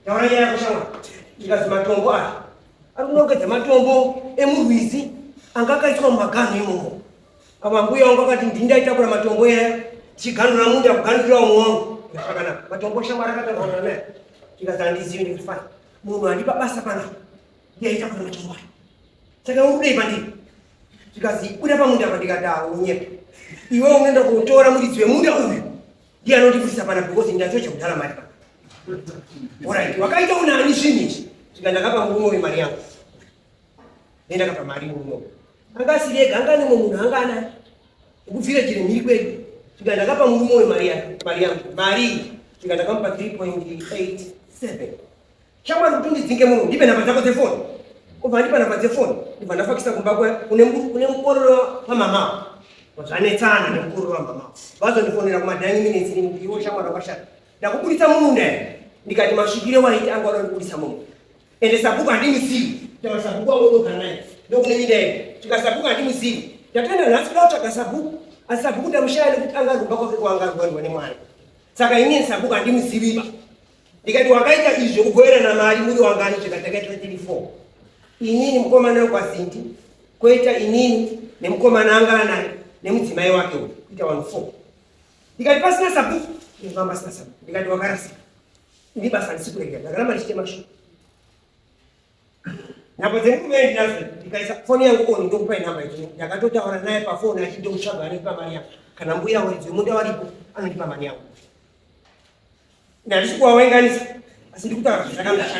"Taura nyaya yako, shamwari." Ndikazi, "Matombo aya ari kunongedza matombo emurwizi anga akaiswa mumaganhu imomo. Kama mbuya wangu akati ndindaitakura matombo aya tichiganhura munda, kuganhurira umwe wangu zvakanaka. Matombo, shamwari, akataurana naye." Ndikazi, "Handizivi." Ndikuti, "Fine, munhu andipa basa panapa ndiye aitakura matombo aya, saka uri kudei pandiri?" Zvikazi, "Buda pamunda apa." Ndikati, "Aunyepa iwe, unoenda kotora muridzi wemunda uyu, ndiye anondibudisa pana, because ndachocha kudhara mari pana." Alright, wakaita unani zvinhu izvi? Svika ndakapa murume uyu mari yangu. Ndakapa mari murume uyu. Anga asiri ega, anga ane mumwe munhu anga anaye. Kubvira chiri mhiri kwedu. Svika ndakapa murume uyu mari yake, mari yangu. Mari iyi svika ndakamupa 3.87. Shamwari kuti undidzinge muno, ndipe nhamba dzako dzefoni. Ubva andipa nhamba dzefoni, ndibva ndafakisa kumba kune kune mukororo wamama. Zvanetsana nemukororo wamama. Vazondifonera kuma 9 minutes ini kuti iwe shamwari wakashata. Ndakuburitsa mumunda here? Ndikati masvikire waita anga anondibudisa mumunda. Ende sabhuku handimuzivi. Taura sabhuku wangu unogara naye. Ndokune minda yedu. Tika sabhuku handimuzivi. Ndatoenda nhasi kuda kutsvaga sabhuku. Asi sabhuku ndamushaya nekuti anga ari kumba kwake kwaanga ari kuwanikwa nemwana. Saka inini sabhuku handimuziviba. Ndikati wakaita izvi zvekugoverana mari muri wangani zvika takaita 3 4. Inini mukomana wekwaZindi koita inini nemukomana anga anaye nemudzimai wake uyu kuita 1 4. Ndikati pasina sabhuku ndikafamba pasina sabhuku ndikati wakarasika. Ini basa handisi kuregera ndakaramba ndichitema shuwa. Nhamba dzemurume ndinadzo ndikaisa foni yangu on ndokupai nhamba idzi ndakatotaura naye pafoni achindomutsvaga anondipa mari yangu kana mbuya waridzi wemunda waripo anondipa mari yangu. Handisi kuwawenganisa asi ndikutaura zvakanaka.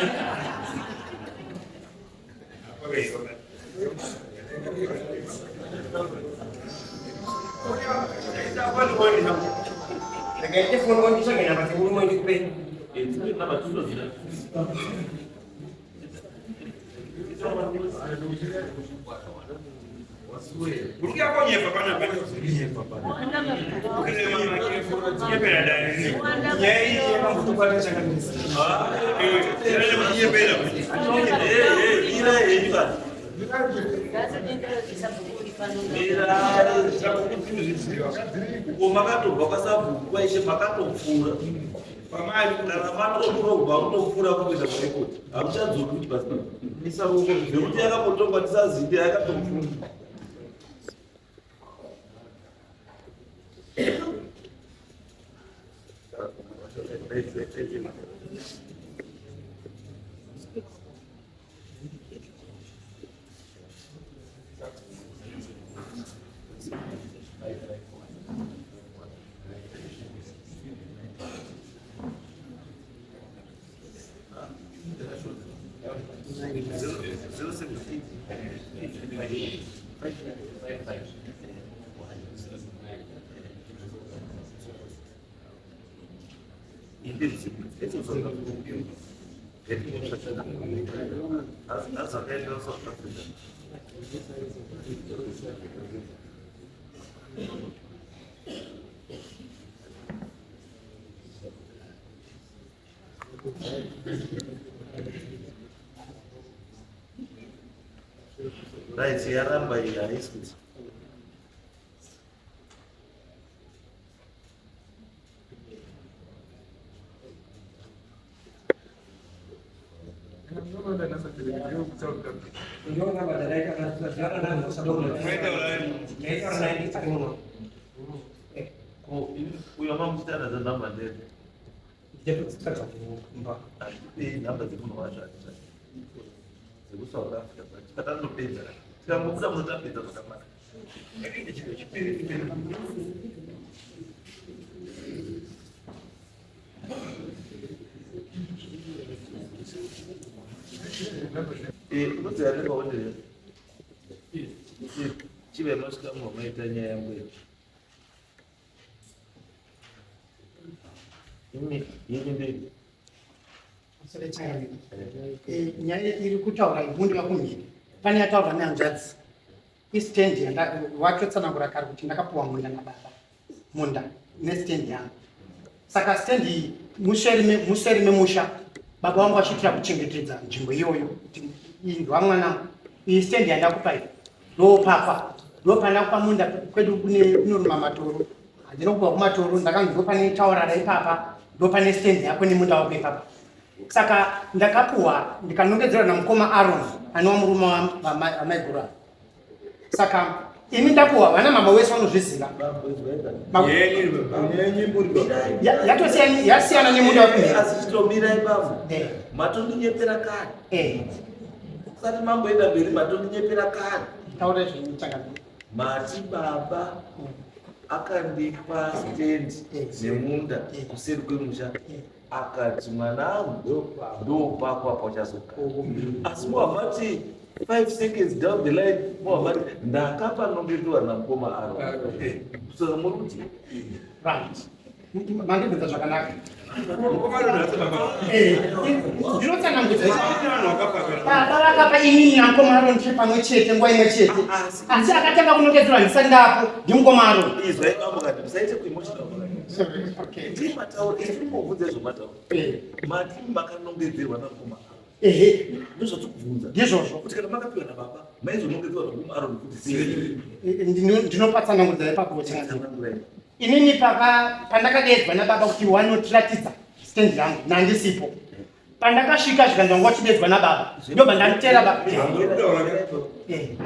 Ndakaita foni wanditsvage nhamba dzemurume ndikupe. Makatobva kwasabhuku kwaishe makatopfuura Pamari kana matopfuura kubva kutopfuura kuenda kurekodi hamuchadzoki kuti pasina nekuti yakambotongwa tisazinde yakatopfuura. Right, yaramba iyi haisi kuti Uyo mamuchitana nhamba ndete. Nhamba dzemunhu wacho dzekuSouth Africa but patanopedza tikangobuda munotapedza zvakanaka. Unodzi ari Chive masvika maita nyaya yangu iyi. Imi yenyu ndei? Nyaya iri kutaura ibundi vakumhiri pane yataurwa nehanzvadzi istand watotsanangura kare kuti ndakapuwa munda nababa munda nestand yangu saka stand iyi museri memusha baba vangu vachiitira kuchengetedza nzvimbo iyoyo kuti iyi ndwamwana iyi stand yandakupa iyi ndopapa ndopandakupa munda kwedu kunorima matoro handina kubva kumatoro ndakanzi ndopane taurara ipapa ndopane stand yako nemunda wako ipapa saka ndakapuwa ndikanongedzerwa namukoma aron anova murume wamaiguru ava saka ini ndapuwa vana mama wese vanozviziva yasiyana nemunda wakuasi chitomira ipapo eh. matondinyepera kare eh. usati mamboenda mberi matondinyepera kare taura zvenyu changamire mati baba. Akandipa stand nemunda kuseri kwemusha, akati mwanangu, ndopako apa uchazogara. Asi muhamati 5 seconds down the line muhamati ndakapa nongetewa namukoma Aro. Saka muri kuti Right, mandibvunza zvakanaka. Ndinotsanangudza, baba vakapa inini namukoma Aroni tiri pamwe chete nguva imwe chete, asi akatanga kunongedzerwa ndisati ndapo ndimukoma Aroni. Izwai bambo, kati musaite kuemotional. Ndimataura, isi zvomataura. Mati makanongedzerwa namukoma Aro. Ehe. Ndozvatikubvunza. Ndizvozvo. Kuti kana makapiwa nababa, maizonongedzerwa namukoma Aroni kuti sei? Ndinopatsanangudza ipapo. Inini paka pandakadedzwa nababa kuti wanotiratidza stand yangu, nandisipo. Pandakasvika, zvikanzi wanga uchidedzwa nababa, ndobva ndanditera baba.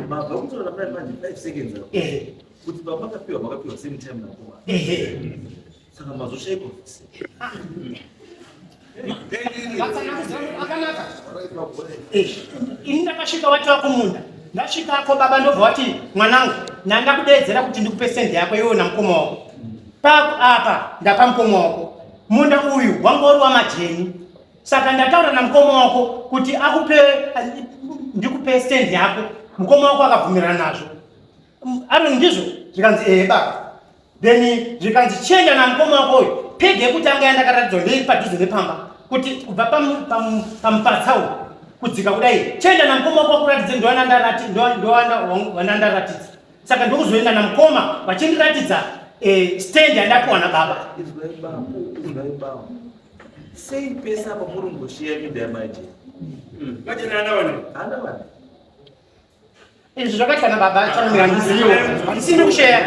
Mabva kutaura muna manje 5 seconds apo kuti baba makapiwa, makapiwa same time namukoma. Saka mazoshaikwa. Vatsanangudza akanaka. Ini ndakasvika watova kumunda. Ndasvikako, baba ndobva wati, "Mwanangu, nandakudedzera kuti ndikupe stand yako iwe namukoma wako. Pako apa ndapa mukoma wako. Munda uyu wanga uri wamajeni, saka ndataura namukoma wako kuti akupe, ndikupe stand yako. Mukoma wako akabvumirana nazvo." Aroni ndizvo? Zvikanzi, "Ehe baba." Then zvikanzi, "Chienda namukoma wako uyu." Peg yekutanga yandakaratidzwa ndeiri padhuze nepamba, kuti kubva pamupatsa uyu kudzika kudai, chienda namukoma wako akuratidze. Ndowandandaratidza. Saka ndokuzoenda namukoma vachindiratidza stand yandapiwa nababa. Izwai bambo, izwai bambo, sei pese apa muri ngoshiya minda yamajeni? Majeni ana vane. Ana vane. Izvi zvakaitwa nababa chanomira, handizivo, handisindi kusheya.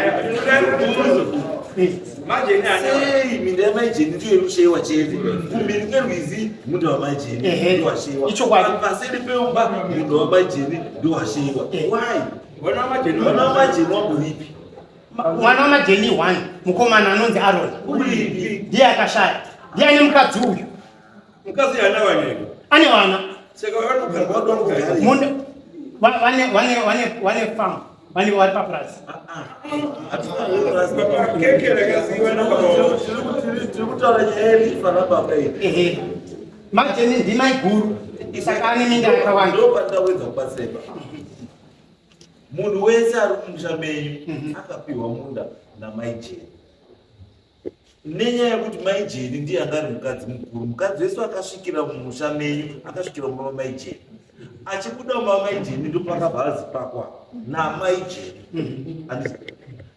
Majeni ana. Sei minda yamajeni ndiyo iri chete? Kumbiri kwerwizi munda wamajeni ndowashewa. Ichokwadi. Paseri peumba munda wamajeni ndowashewa. Why? Mwana wamajeni. Mwana wamajeni wamboripi? Mwana wamajeni 1 mukomana anonzi Aron. Uripi? Ndiye akashaya, ndiye ane mukadzi uyu. Mukadzi ana vane. Ane vana. Saka vanogara. Munda vane farm, vane vari papurazi. Keke rakaziva nababa. Tiri kutaura nyaya yerifana baba iyi. Ehe, majeni ndimai guru, saka ane minda yakawanda. Ndopandawedza kubatsira ipapo. Munhu wese ari kumusha menyu akapiwa munda namai Jeni. Nenyaya yekuti mai Jeni ndiye anga ari mukadzi mukuru, mukadzi wese akasvikira mumusha menyu akasvikira mumba mamai Jeni. Achibuda mumba mamai Jeni, ndopakabva azipakwa namai Jeni. Handiti?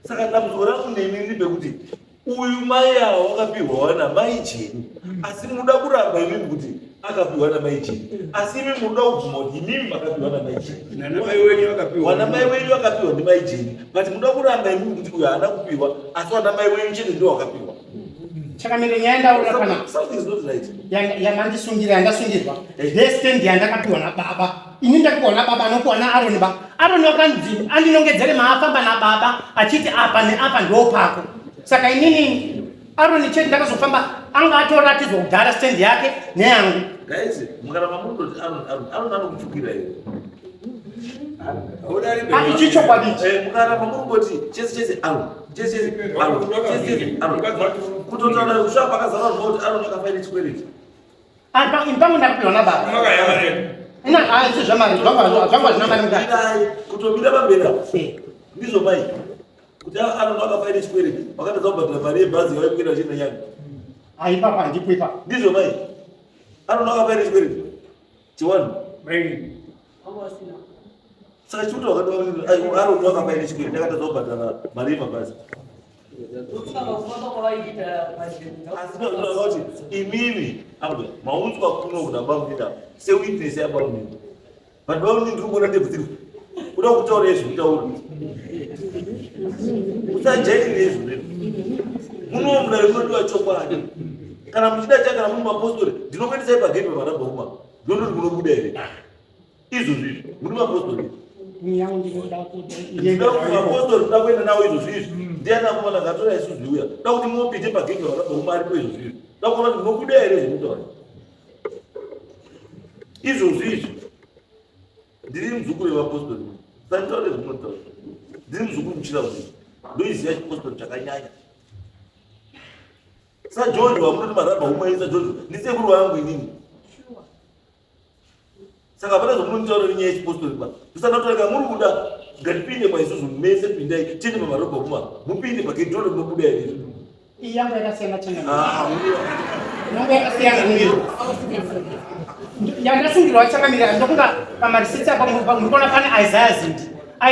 Saka dambudziko rangu nemi riri pekuti uyu mai ava wakapiwa namai Jeni, asi muda kuramba imimi kuti akapiwa namai Jeni, asi imi munoda kubvuma kuti imimi makapiwa namai Jeni. Nanamai wenyu vakapiwa. Wana mai wenyu vakapiwa ndimai Jeni, but muda kuramba imimi kuti uyu haana kupiwa, asi wana mai wenyu chete ndio wakapiwa. Chakamire, nyaya ndaura pana Something is not right. Yamandisungira, yandasungirwa ndestand yandakapiwa nababa. Ini ndakapiwa nababa, anopiwa naAroni ba. Aroni wakanzi andinongedzere maafamba nababa achiti apa neapa ndopako. Saka inini Aroni chete ndakazofamba, anga atoratidzwa kudhara stand yake neyangu. Guys, mukaramba munototi Aron, Aron, Aron anokutukira iwe. Ah, ichi chokwadi ichi. Mukaramba murikungoti chese chese Aron, chese chese Aron, chese chese Aron, kutotaura kusvika pakazara vanhu kuti Aron akafaire chikwereti. Ini pangu ndakapiwa nababa. Ina asi zvamari zvangu hazvina mari mukati. Mirai, kutomira pamberi apo. Ndizvo mai kuti Aron akafaire chikwereti, wakatadza kubhadhara mari yebhazi yawaikwira uchienda Nyanga. Aipapo handipo ipapo. Ndizvo mai, Aron akafaire chikwereti chiwani. Saka chikuti Aron akafaire chikwereti, akatadza kubhadhara mari yemabhazi, asi kuti imimi abuda maunzwa kuno kuna bamunini sewitness yabamunini, but bamunini ndiri kuona ndebvu dziri kuda kutaura izvi, kutaura usajairire izvo. Muno mudare munodiwa chokwadi. Kana muchida cha kana muri mapostori, ndinokuendesai pagate pamarabhauma, ndinondoti munobuda here izvozvo izvi? Muri mapostori. Yangu ndinoda kuti Mapostori toda kuenda nawo izvozvo izvi. Ndiani akomana ngatora isu zviuya da kuti mupinde pagate pamarabhauma aripo izvozvo izvi, da kuona kuti munobuda here zvinotaura izvozvo izvi. Ndiri muzukuru wevapostori, sanditaure zvinotaura. Ndiri muzukuru muchira muzukuru. Ndoiziva chipostori chakanyanya. SaGeorge wamunoti marabha umwe saGeorge ndisekuru wangu inini. Saka hapana zvamunonditaura nenyaya yechipostori ba. Ndisana kutaura muri kuda ngatipinde maisusu mese pindai tiende pamarobha kuma mupinde pagedhoro munobuda here. Iyi yangu yakasiyana changamire. Ah, Yangu yakasiyana neiyi. Yandasungirwa changamire ndokunga pamarisitsi apa muri kuona pane Isaiah Zindi.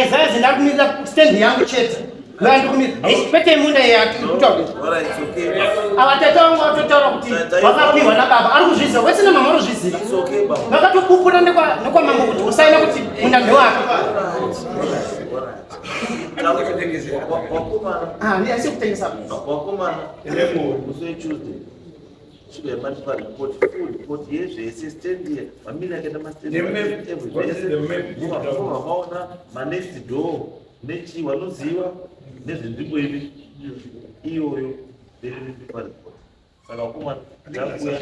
Isaiah Zindi ari kumirira stand yangu chete. Ndoyandikumirira. Kwete munda yatiri kutaura. Alright, it's okay. Ava tete vangu vatotaura kuti wakapiwa nababa ari kuzviziva wese namama arikuzviziva. It's okay, baba. Vakatopupura nekwamambo kuti usaina kuti munda ndewako. Wakomana. Ah, asi kutengesa. Wakomana. Musi weTuesday. Svika yamatipa report, full report yezvese stand mamiri akaita mastand The map. Mamaona manext door nechi wanoziva nezvenzvimbo ipi iyoyo ndiripa report. Saka wakomana takuya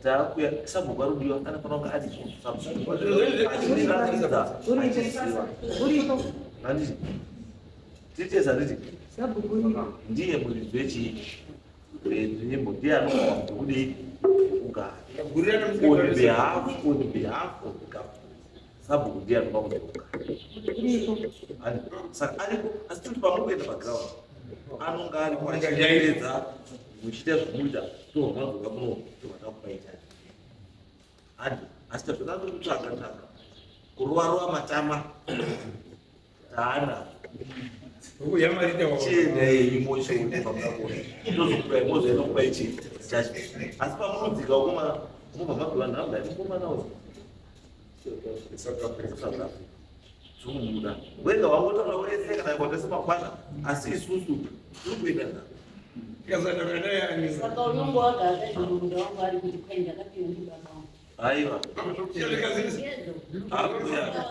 takuya sabhuku arudiwa anofanira kunge ari sabhuku. Achiratidza achiziva. Uripo. Handiti? Titeza handiti? Sabhuku uripo. Ndiye muridzi wechii wenzvimbo ndiye anoona kuti kudii kugara on behalf of the government sabhuku ndiye anopa kuti kugara. Uripo. Saka ariko asi toti pamuri kuenda paground anonga aripo achiedza muchiita zvamuita tobva madzoka kuno tobva takupai chacho handi asi tazvona kutsvaga tsvaga kurova rova matama taanazvo chiendai emotion pamunakuona indozokupai mozoenda kupai chii chacho asi pamunodzika ukomana mobva mapiwa nhamba yemukomana uyu South Africa tinomuda wega wangotaura wese kana kwatese makwana asi isusu tiri kuenda navo. Saka unongo wagara munda wangu ari kuti kwai ndakapiwa ndibaba wangu. Aiwa ambuya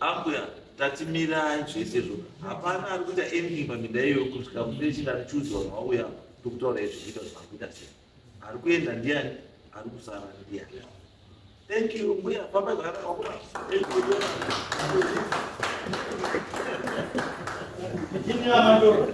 ambuya tatimirai zvesezvo hapana ari kuita anything paminda iyoyo kusvika musi wechina Tuesday vanhu vauya tokutaura izvo kuita zvakuita sei ari kuenda ndiani ari kusara ndiani. Thank you mbuya, famba zvakanaka wakura. Thank you. Ndini vaMandoro.